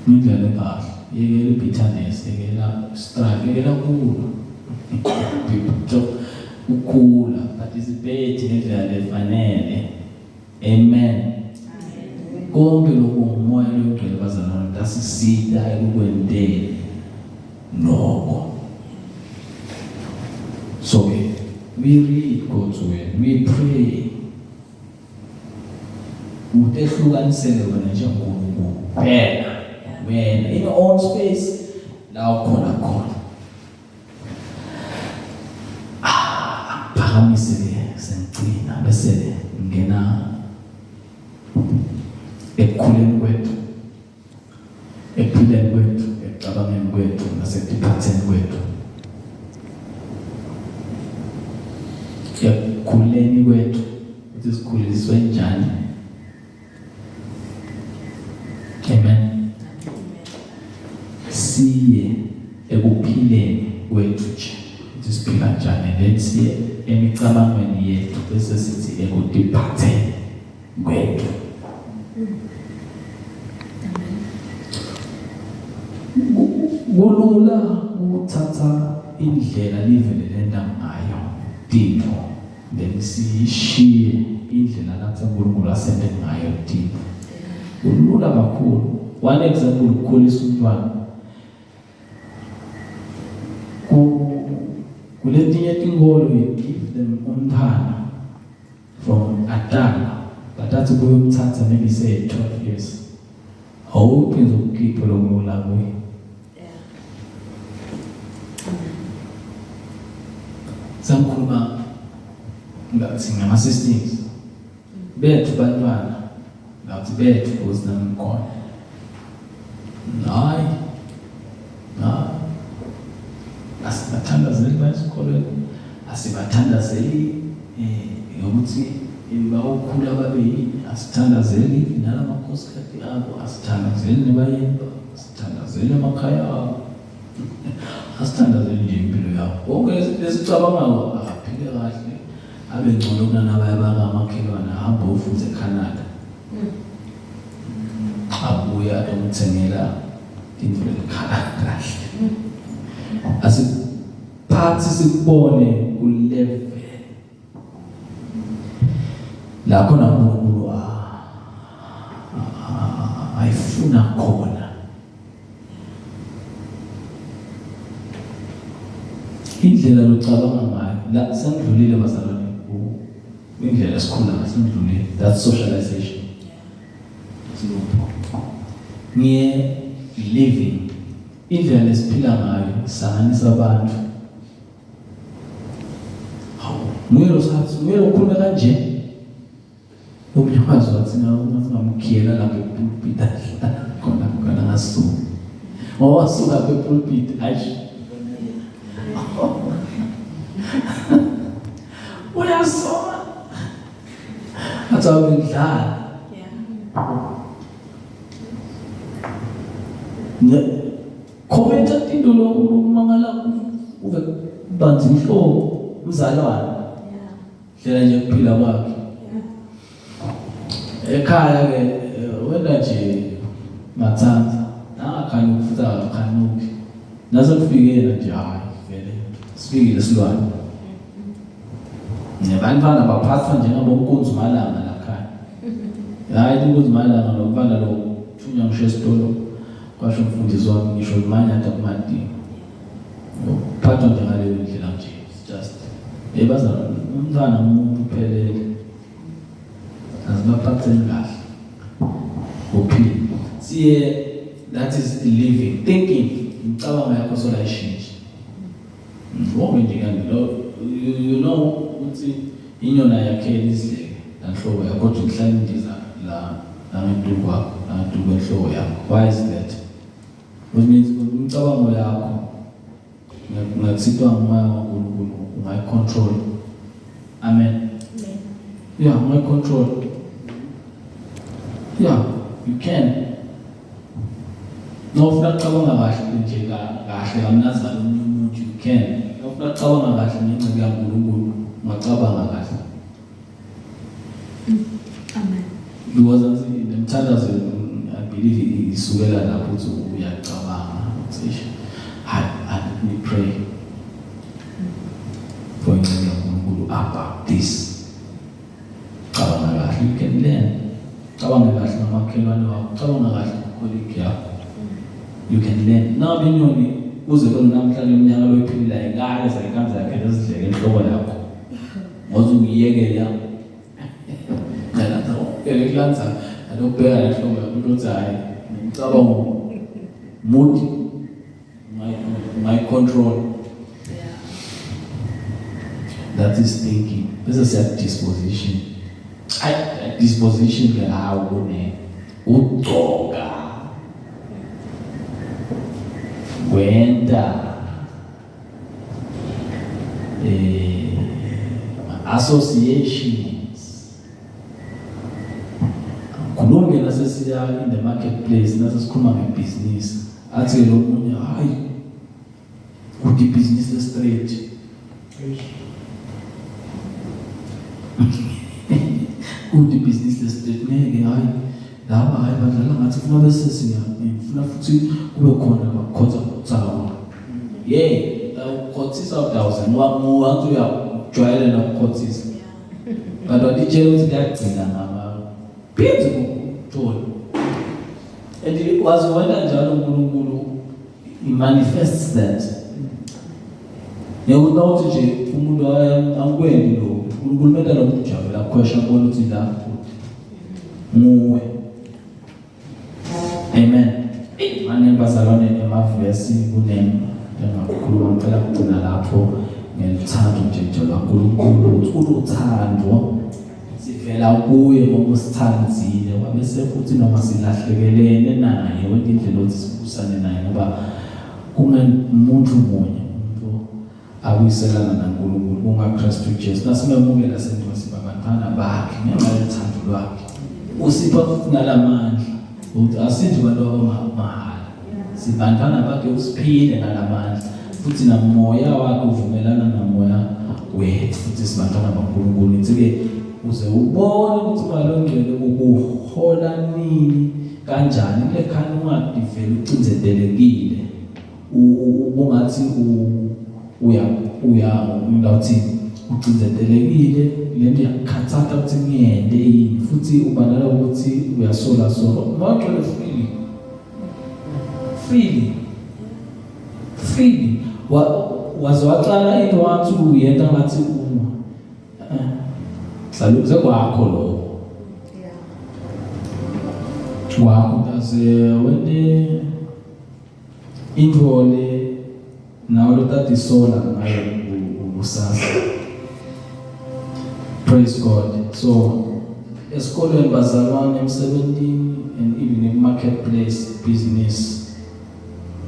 Speaker 1: Ngendlela ekahle. Yekela i-bitterness, yekela strife, yekela kulwa. Ukukhula, participate ngendlela lefanele. Amen. Konke lokhu ngumoya longcwele bazalwane utasisita ekukwenteni lokho. So ke we read God's word, we pray. Utehlukanisele wena njengoNkulunkulu kuphela. Wena in your own space la ukhona khona. Phakamise ke sengigcina bese ngena ekukhuleni kwethu ekuphileni kwethu ekucabangeni kwethu nasekutiphatheni kwethu ekukhuleni kwethu ukuthi sikhuliswe njani Amen. Siye ekuphileni kwethu nje ukuthi siphila njani then siye emicabangweni yethu bese sithi ekutiphatheni kwethu. Kulula ukuthatha indlela live lelenda ngayo tintfo then siyishiye indlela lathi uNkulunkulu asente ngayo thina kulula kakhulu one example ukukhulisa umntwana kuletinye tinkolo you give them umntwana from atala but athi kuyomthatha maybe say 12 years awuphinde ukukhiphe lokulula kuye Sangikhuluma ngathi ngama-systems bethu bantwana ngathi bethu because nami ngikhona hayi hayi asibathandazeli baya esikolweni asibathandazeli eh ngokuthi bawukhula babe yini asithandazeli nalamakhosikazi abo asithandazeli nebayeni Sithandazele emakhaya abo. Asithandazele nje impilo yabo. Konke esicabangako aphile kahle abe ngcono kunalabaya bangamakhelwane ahambe ofuthi eCanada. Abuye atomthengela into lekhala kahle. Asiphathi sikubone ku level la khona uNkulunkulu ayifuna khona indlela locabanga ngayo la sengidlulile bazalwane indlela esikhula ngayo sengidlulile that's socialization ngiye living indlela lesiphila ngayo isanganisa abantu Hawu, nguye lo sathi, nguye lo khuluma kanje. Omunye wazi wathi ngamkhiyela lapha epulpit khona khona ngasuka. Wawasuka lapha epulpit, ayi. Uyasoma. Athi awudlala. Yeah. Commenta into lo umangala uve banzi inhloko umzalwane. Hlela nje ukuphila kwakhe. Ekhaya ke eh, wena nje mathanda nangakhanuki futhi akakhanuki. Nase kufikela nje hayi vele sifikile silwane. Nebantwana baphathwa njengabonkunzi malanga la khaya. Hayi inkunzi malanga lo mfana lo thunywa ngisho esitolo. Kwasho umfundisi wami ngisho limanyata kumadini. Uphathwa nje ngaleyo ndlela nje. Just hey bazalwane umntwana umuntu uphelele. Azibaphatheni kahle. Uphile. Siye that is living thinking imicabango yakho sola ishintshe. Wonke nje kanti lo you know ukuthi inyona yakhe izidleke lanhlobo yakho kodwa ihlala indiza la langeduku kwakho langeduku kwenhloko yakho why is that which means imicabango yakho ngakusitwa ngumoya waNkulunkulu ungayicontrol amen yeah ungayicontrol yeah you can Nofuna kucabanga kahle nje kahle kamnazana omunye umuntu you can. Nofuna kucabanga kahle ngenxa kaNkulunkulu. Ungacabanga kahle.
Speaker 2: Amen.
Speaker 1: Because nemthandazo I believe isukela lapho ukuthi uyacabanga ukuthi eish, hayi, let me pray for inceku kaNkulunkulu about this. Cabanga kahle, you can learn. Cabanga kahle nomakhelwane wakho, cabanga kahle necolleague yakho. You can learn. Nabe inyoni kuze kube namhlanje iminyaka loyiphilile ayikaze ayikaze yakhe lezidleke enhloko yakho. Ngoze uyiyekele Ngiyalanza ngikulanza alokubheka lenhloko yakho ukuthi hayi ngicabanga mood my control.
Speaker 2: Yeah.
Speaker 1: That is thinking. Bese siya disposition. Ay disposition ke hawu kune ugcoka. Kwenta associations. Khuluma ke nasesiya in the marketplace nasesikhuluma ngebusiness. Athi lo munye hayi kuthi business le straight. Kuthi business le straight ngeke hayi laba hayi badlala ngathi funa bese siya ngifuna futhi kube khona bakhotha kuthawa. Yeah, ukukhothisa 1000 wamuwa uthi uyajwayela nokukhothisa. Kanti watitshela ukuthi kuyagcina ngaba phindze ukuthola. And wazi wena njalo uNkulunkulu he manifests that. Ngiyakubona ukuthi nje umuntu angikwendi lo uNkulunkulu menta lo muntu ujabula khwesha kubona ukuthi la nguwe. Amen. Mane bazalwane emavesi kunem engakhuluma ngicela kugcina lapho ngelithando nje nje lwaNkulunkulu ukuthi uluthando sivela kuye ngoba usithandzile wabese futhi noma silahlekelene naye wena indlela othi sibusane naye ngoba kungemuntu munye umuntu abuyiselana naNkulunkulu kungaKristu Jesu nasimemukela sendiwe siba bantwana bakhe ngenxa yothando lwakhe usipha futhi nalamandla ukuthi asinje abantu abamahhala sibantwana bakhe usiphile nalamandla futhi namoya wakhe uvumelana namoya wethu futhi sibantwana baNkulunkulu ngithi-ke uze ubone ukuthi umoya longcwele ukuhola nini kanjani kule khani ungadivele ucindezelekile ubungathi uya uya ngawuthi ucindezelekile lento iyakukhathatha ukuthi ngiyende yini futhi ubandala ukuthi uyasola sola umoya ongcwele freely freely freely waze waqala into wathi uyenta ngathi uma saluze kwakho lokho kwakho kaze wente intfo le nawe lotatisola ngayo kusasa. Praise God. So esikolweni bazalwane emsebenzini and even in marketplace business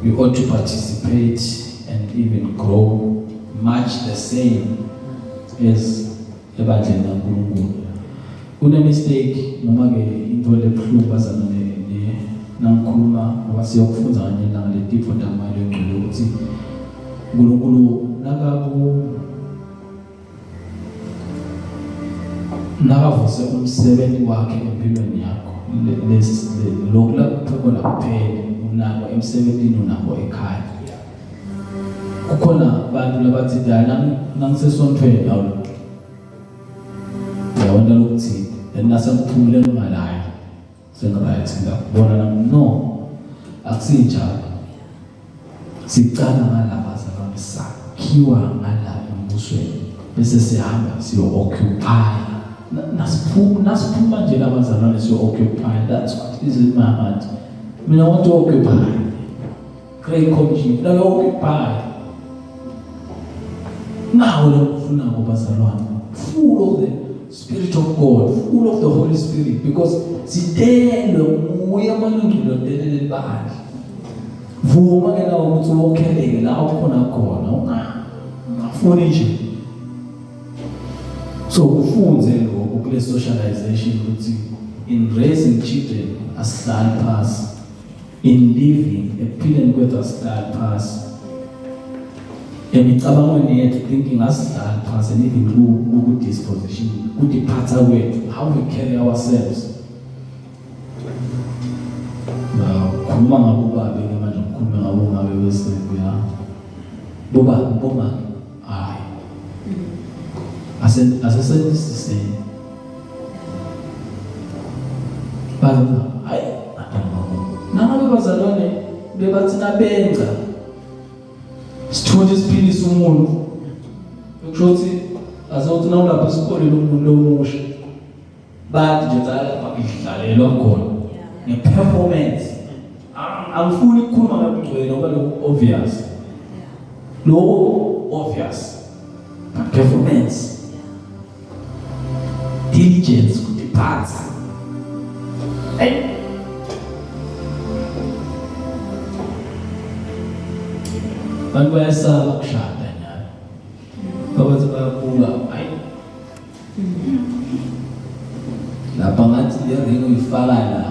Speaker 1: we ought to participate and even grow much the same as ebandleni laNkulunkulu. Kune mistake noma ke into lebuhlungu bazalwane ne nangikhuluma ngoba siyokufunda kanye ilanga letifo tamali engcwele ukuthi uNkulunkulu nakaku nakavuse umsebenzi wakhe empilweni yakho lokhu lakuphe kona kuphele unako emsebenzini unako ekhaya kukhona abantu labathi dala nangisesontweni awu yabona lokuthile then nasengiphumule ngingalayo sengiright ngiyakubona nami no akusinjalo sicala ngalaba bazalwane sakhiwa ngala embusweni bese sihamba siyo-occupy nasiphuma nasiphuma nje labazalwane siyo-occupy that's what is in my heart mina I want to occupy Great Commission nayo occupy nawo lokufunako bazalwane full of the spirit of God full of the Holy Spirit because sitelwe nguye amalungelo delele libandla vuma ke nawe ukuthi wokheleke la ukhona khona ungafuni nje so ufunze lokho kule socialization ukuthi in raising children asihlali phasi in living ekuphileni kwethu asihlali phasi. Emicabangweni yethu thinking asidlali phansi and even ku-disposition kutiphatha kwethu how we carry ourselves. Khuluma ngabobabe ke manje ngikhulume ngabomabe bese kuya boba boma hayi asesenziseni baza hayi nangabe bazalwane bebathi nabenza sithunzi siphilisa umuntu kusho ukuthi azothi nawulapha esikoleni umuntu lomusha bathi nje tsala lapha idlalelwa khona nge-performance angifuni ukukhuluma ngokugcwele ngoba lokhu obvious lokhu obvious but performance diligence kutiphatsa hey bantu bayasaba kushada nyalo babathi bayabuka hayi lapha ngathi le ring uyifaka la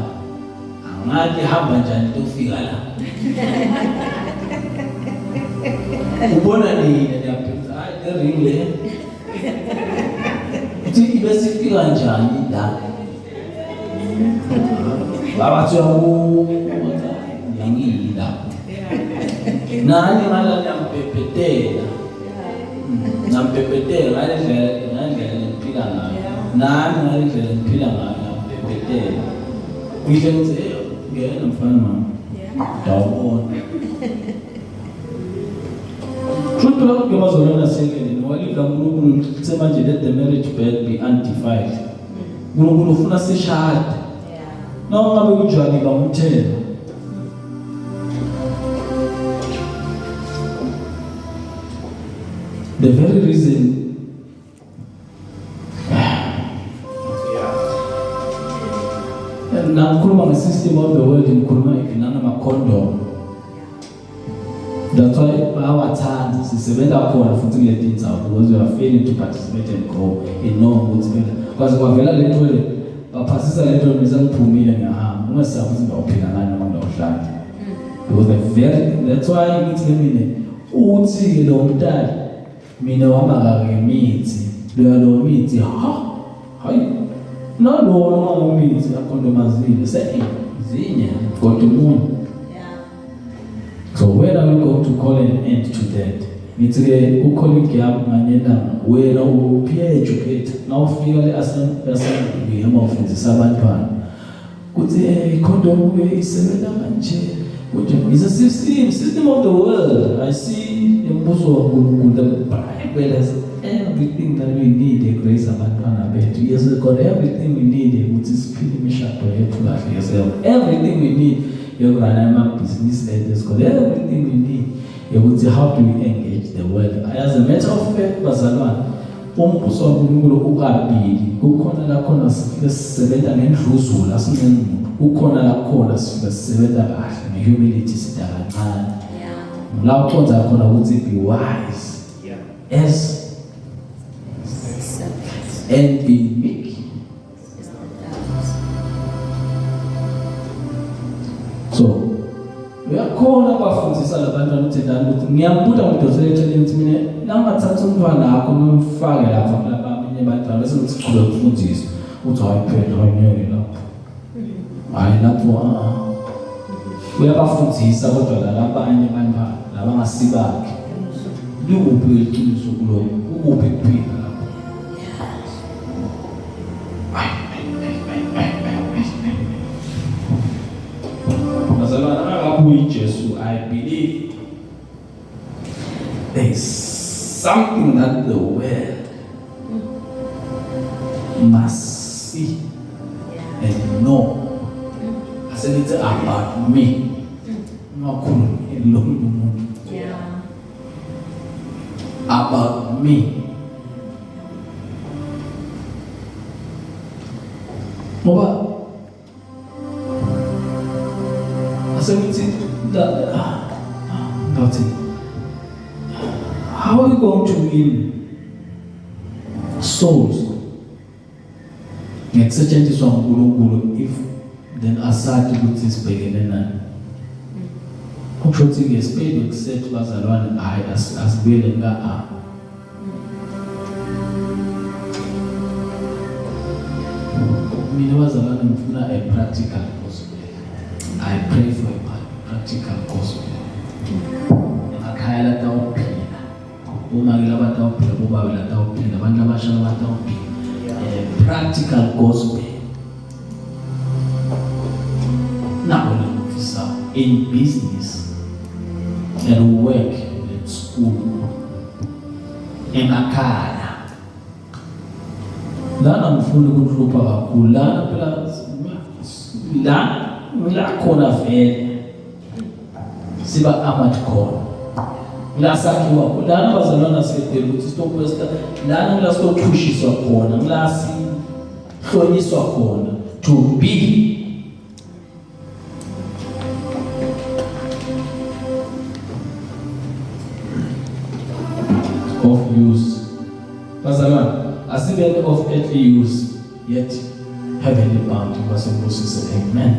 Speaker 1: angathi ihamba njani into ufika la ubona nini niyaphinda hayi le ring le uthi ibe sifika njani la babathi uyabuka ngiyila nani ngala niyambhebhetela Ngambhebhetela ngale ndlela ngale ndlela engiphila ngayo. Nami ngale ndlela engiphila ngayo ngambhebhetela. Ngisho ngithi hey ngena mfana wami. Ndawubona. Truth lokho ke bazolona sekele nowalidla uNkulunkulu lithe manje let the marriage bed be undefiled. uNkulunkulu ufuna sishade. Noma ngabe kunjani bamthela. The very reason nangikhuluma nge-system of the world ngikhuluma even nangama-condom that's why bayawathanda sisebenza khona futhi kule tindzawo because we are failing to participate and grow in knowing ukuthi phela kwaze kwavela le nto le baphasisa le nto mina ngiphumile ngiyahamba ungasabi ukuthi ngawuphila ngani noma ngawuhlali because the very that's why ngithi mina uthi-ke lo mntana mina wama ngemithi loya lo mithi ha hayi nalona ongamithi akhondomazile sezinye kodwa umunye so when are we going to call an end to that ngithi-ke ku-colleague yami nganye ilanga wena u-peer educator nawufika le assembly noma ufundisa abantwana kuthi eh condom ke isebenza kanje kunje is a system system of the world i see imbuso waNkulunkulu the bible has everything that we need egrace abantwana bethu yes we got everything we need ukuthi siphile imishado yethu kahle yes everything we need yokurana amabhizinisi ethu yes got everything we need yokuthi how do we engage the world as a matter of fact bazalwane Umbuso waNkulunkulu ukabili, kukhona la khona sifike sisebenza ngendluzula sincenga umuntu, kukhona la khona sifike sisebenza kahle nge-humility sida kancane. La uconza khona ukuthi be wise yeah. as and be meek. So uyakhona ukubafundisa labantwana ukuthi ndani ukuthi ngiyambuta ngidosele eceleni ukuthi mina nangingathatha umntwana akho ngimfake lapha kulabanye abantwana bese ngithi qhubeka ukufundisa uthi hayi phela hayi ngeke lapho hayi lapho ah uyabafundisa kodwa lalabanye abantwana labangasibakhe likuphi iqiniso kuloko ukuphi kuphila lapho Bazalwane angakabuyi Jesu I believe there is something that the world must see and know asenithi about me ungakhulumi lo muntu about me ngoba asengithi ngathi how are you going to win souls ngekusetshenziswa uNkulunkulu if then asathi ukuthi sibhekene nani. Kusho ukuthi-ke sipeyibek sethu bazalwane, hhayi asibuyele ka-A. Mina bazalwane ngifuna a practical gospel. I pray for a practical gospel. Emakhaya latawuphila. Bomake labatawuphila, bobabe latawuphila, abantu abasha labatawuphila. A practical gospel. Nako lengifisa in business at work at school emakhaya. Lana ngifuna ukuhlupha kakhulu lana phela la la khona vele siba armored khona la sakhiwa khona lana bazalwana siyedela ukuthi sitokwesta lana kula sitochushiswa khona kula sihlonyiswa khona to be of use. Bazalwane, asibeni of earthly use yet heavenly bound. Basebusise. Amen.